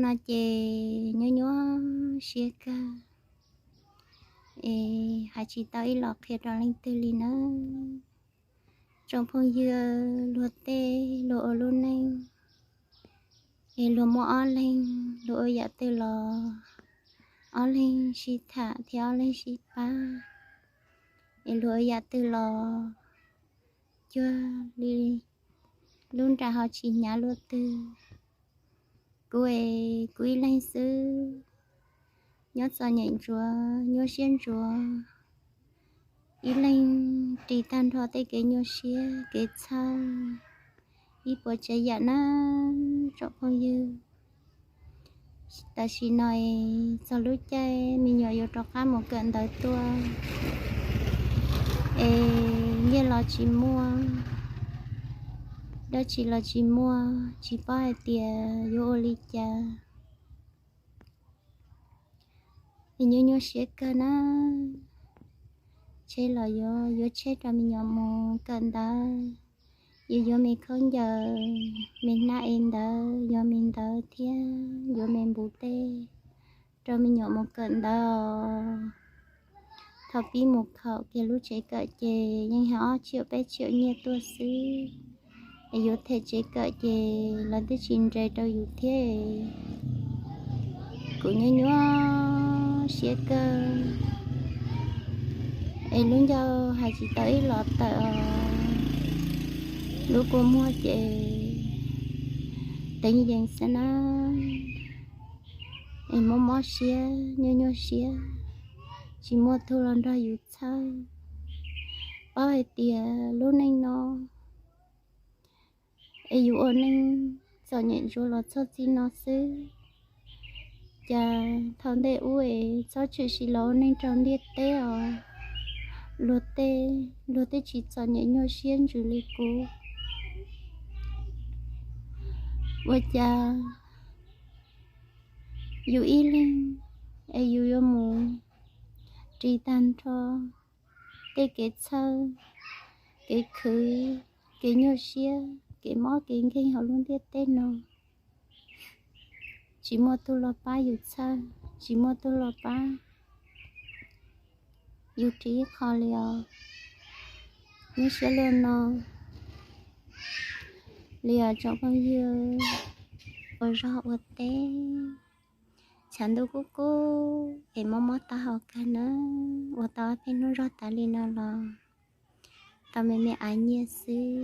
Ces nyuaj nyuaj siab kawg, es hais tsis tau ib los qhia rau leej twg li nawb. Tsoom phooj ywg, luag tej luag ua lub neej, es luag muaj ob leeg, luag ua yam twg los ob leeg sib tham thiab ob leeg sib pab, es luag ua yam twg los cuag li lub nra ho tsis hnyav luaj twg. Kuv es kuv ib leeg xwb, nyob txom nyem ntsuav nyuaj siab ntsuav, ib leeg ris tag nrho tej kev nyuaj siab kev txhawj, ib puas tsav yam nawb tsoom phooj ywg. Tam sim no es txog lub caij me nyuam yuav rov qab mus kawm ntawv tuaj, es nyiaj los tsis muaj, dab tsi los tsis muaj, tsis paub hais tias yuav ua li cas. Es nyuaj nyuaj siab kawg na. Tsheb los yuav, yuav tsheb rau me nyuam mus kawm ntawv, yuav yuav me khaub ncaws, me hnab ev ntawv, yuav me ntawv thiab yuav me npus tej rau me nyuam mus kawm ntawv. Thaum pib mus khaum kiag lub tsev kawm ces yeej hais ob tsiaum peb tsiaum nyiaj tuaj xwb, es yuav them tsev kawm ces lawv twb tsis nres rau yus thiab. Kuv nyuaj nyuaj siab kawg, es lub ncauj hais tsis tau ib los tawm os. Lub kua muag ces teev yees xwb na, es mob mob siab nyuaj nyuaj siab, tsis muaj tug los nrog yus txhawj. Paub hais tias lub neej no es yus ua neej txom nyem ntsuav los txog txij no xwb, cas thaum ntej ub es txhob tshwm sim los ua neeg rau ntiaj teb os. Luag tej, luag tej tsis txom nyem nyuaj siab ntsws li kuv. Ua cas yus ib leeg es yus yuav mus ris tag nrho tej kev txhawj, kev khwv, kev nyuaj siab, kev mob kev nkeeg hauv lub ntiaj teb no, tsis muaj tug los pab yus txhawj, tsis muaj tug los pab yus ris ib qho li os. Nyuaj siab luaj no li os tsoom phooj ywg, ua zog ua teb, tshav ntuj kub kub es mob mob taub hau kawg na, ua tau ob peb hnub zog tas li no los tau me me av nyiaj xwb,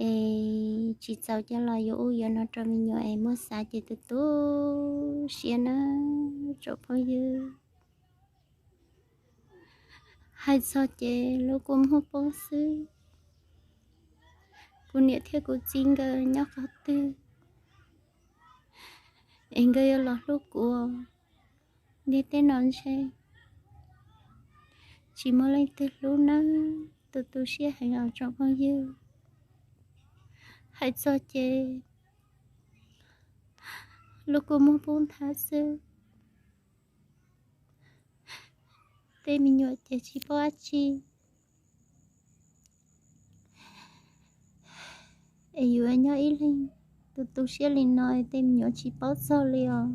es tsis txaus coj los yuav ub yuav no rau me nyuam es muab xav ces tu tu siab na tsoom phooj ywg. Hais txog ces lub kua muag poob xwb. Kuv niam thiab kuv txiv nkawd nyob qhov twg es nkawd yuav los hlub kuv? Ntiaj teb no ntshe tsis muaj leej twg hlub nawb, tu tu siab heev os tsoom phooj ywg. Hais txog ces lub kua muag poob nthav xwb. Tej me nyuam ces tsis paub dab tsi, es yus nyob ib leeg tu tu siab li no tej me nyuam tsis paub txog li os.